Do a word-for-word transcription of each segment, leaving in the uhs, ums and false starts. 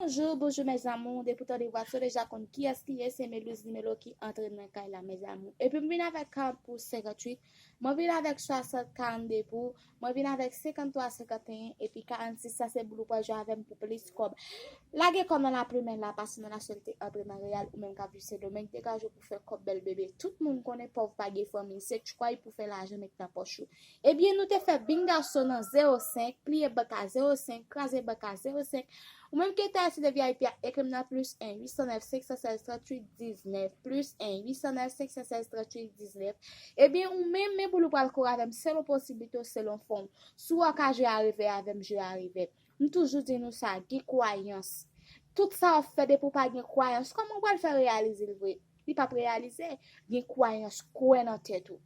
Bonjou, bonjou mes amours. Depi w tande vwa sa w deja konn kiyès ki ye, se Melouz Nimelo ki antre nan kay la mes amours. Epi m vin avèk karant pou senkanntuit, mwen vin avèk swasant karannde pou, mwen vin avèk senkanntwa senkanteyen, epi karannsis sa se boul ou pral jwe avè m pou plis kòb. Lage kòb nan lapli men la, pase nan nasyonalite, antre nan Real, ou menm k ap viv Sendomeng, degaje w pou fè kòb bèl bebe. Tout moun konnen pòv pa gen fanmi, se tchway pou fè lajan met nan pòch ou. Ebyen, nou te fè bingaso nan zewo senk, pliye bank a zewo senk, kraze bank a zewo senk. Ou menm ki enterese de V I P a, ekri m nan plis en uit san nèf senk san sèz tranntuit diznèf, plis en uit san nèf senk san sèz tranntuit diznèf. Ebyen, ou menm, men boul ou pral kore avè m selon posiblite w, selon fon w. Si w ka jwe a revè avè m, jwe a revè. M toujou di nou sa, gen kwayans. Tout sa w ap fè depi w pa gen kwayans, kòman w pral fè reyalize l vre? Li p ap reyalize. Gen kwayans, kwè nan tèt ou.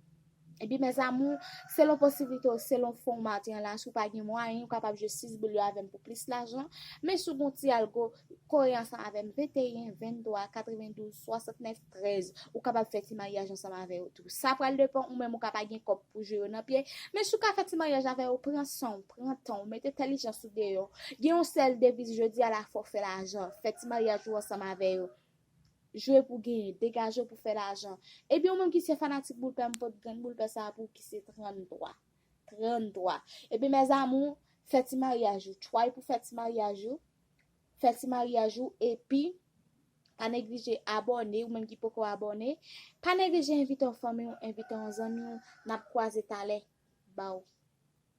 Epi mes amours, selon posiblite w, selon fon w maten an la, si w pa gen mwayen, ou kapab jwe sis boul yo avè m pou plis lajan. Men si w gen yon ti algo, kore ansanm avè m venteyen, venntwa, katrevendouz, swasantnèf, trèz. Ou kapab fè ti maryaj ansanm avè yo tou. Sa pral depann ou menm, ou ka pa gen kòb pou jwe yo nan pye. Men si w ka fè ti maryaj avè yo, pran san w, pran tan w, mete entèlijans ou deyò. Gen yon sèl deviz jodi a, la fò fè lajan. Fè ti maryaj ou ansanm avè yo. Jwe pou genyen, degaje w pou fè lajan. Ebyen, ou menm ki se fanatik boul pè, m pot grenn boul pè sa a pou ou ki se tranntwa. Tranntwa. Ebyen, mes amours, fè ti maryaj ou. Tchway pou fè ti maryaj ou. Fè ti maryaj ou. Epi, pa neglije abòne, ou menm ki poko abòne. Pa neglije envite yon fanmi w, envite yon zanmi w. N ap kwaze talè. Baw.